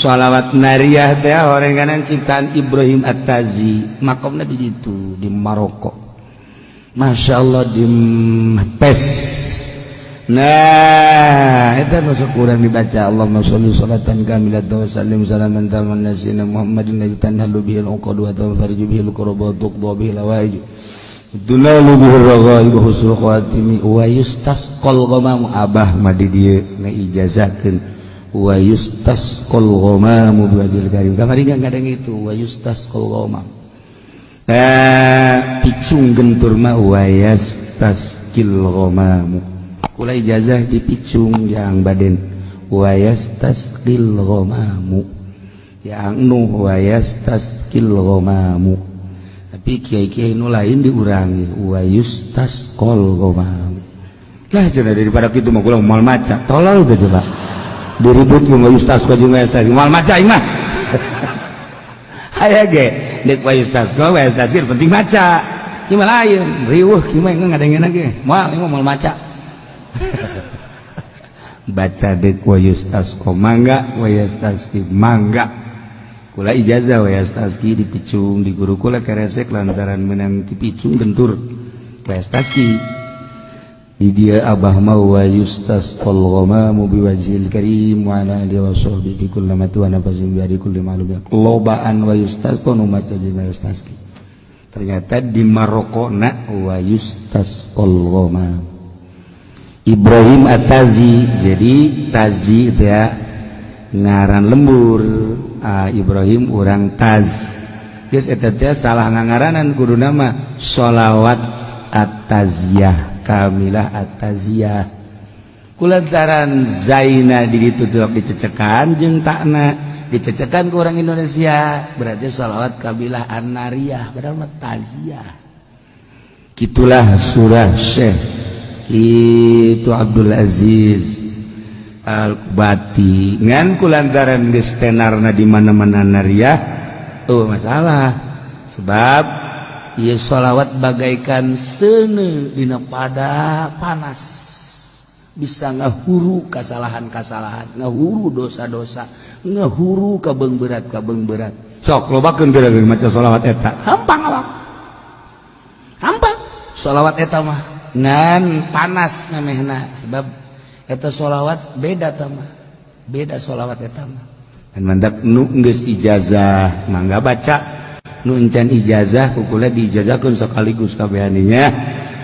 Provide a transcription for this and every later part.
Sholawat nariyah teh orenganan ciptaan Ibrahim At-Tazi, makomna di ditu di Maroko. Masya Allah, di Fes. Nah, itu masuk kurang dibaca. Allahumma sholli sholatan kamilatan wa sallim salaman taman nasina Muhammadin ladzi tanhalu bihil uqad wa tanfariju bihil kurab wa tuqda bihil hawaij tunalu bihir raghaib wa husnul khatimi wa yustasqal ghamamu. Abah mah di dieu ngaijazahkeun wa yustasqal ghamamu biwajhil karim. Kamari ngadang itu wa yustasqal ghamam. Eh, picung gentur mah wa yastasqil ghamamu. Kula ijazah di picung yang baden wa yastasqil ghamamu, yang nuh wa yastasqil ghamamu, tapi kiai-kiai nu lain diurangi wa yustasqal ghamamu. Lah cenah, daripada kitu mah kula moal maca. Tolol udah, coba diribut ku wa yustasqa jeung wa yastasqil, moal maca ieu mah. Aya ge deuk wa yustasqa wa yastasqil, penting maca. Ieu mah lain, riweuh kieu mah ngadengena ge moal, ieu mah moal maca. Baca dek wa yustasqa mangga, wa yastasqi mangga. Kula ijazah wa yastasqi di picung di guru kula keresek lantaran menang di picung gentur wa yastasqi. Di dia abah ma wa yustasqal ghamamu biwajhil karim wa ala alihi wa sahbihi fi kulli lamati wa nafasin bi kulli ma'lum. Lobaan wa yustasqa nu maca jeung wa yastasqi. Ternyata di Maroko na wa yustasqal ghamam. Ibrahim At-Tazi, jadi Tazi ya ngaran lembur. Ah, Ibrahim orang Taz geus eta teh salah ngangaranan, kudu nama sholawat At-Taziyah, Kamilah At-Taziyah. Kulantaran Zaina di ditu dicecekan jeung takna dicecekan ke orang Indonesia, berarti sholawat Kabilah An-Nariyah, padahal mah Taziyah. Gitulah surah Syekh itu Abdul Aziz Al-Kubati. Ngan kulantaran geus tenarna di mana-mana nariah, oh masalah, sebab ieu sholawat bagaikan seuneu dina pada panas, bisa ngahuru kesalahan-kesalahan, ngahuru dosa-dosa, ngahuru kabeung berat kabeung berat. Sok lobakeun teu maca sholawat eta, hampang awak, hampang sholawat eta mah. Ngan panas memehna, sebab eta sholawat beda mah, beda sholawat eta mah. Dan mandak nu geus ijazah mangga baca, nu encan ijazah ku kula diijazahkeun sekaligus kabehaninya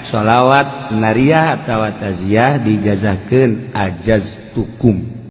sholawat nariyah atawa taziyah, diijazahkeun ajaz tukum.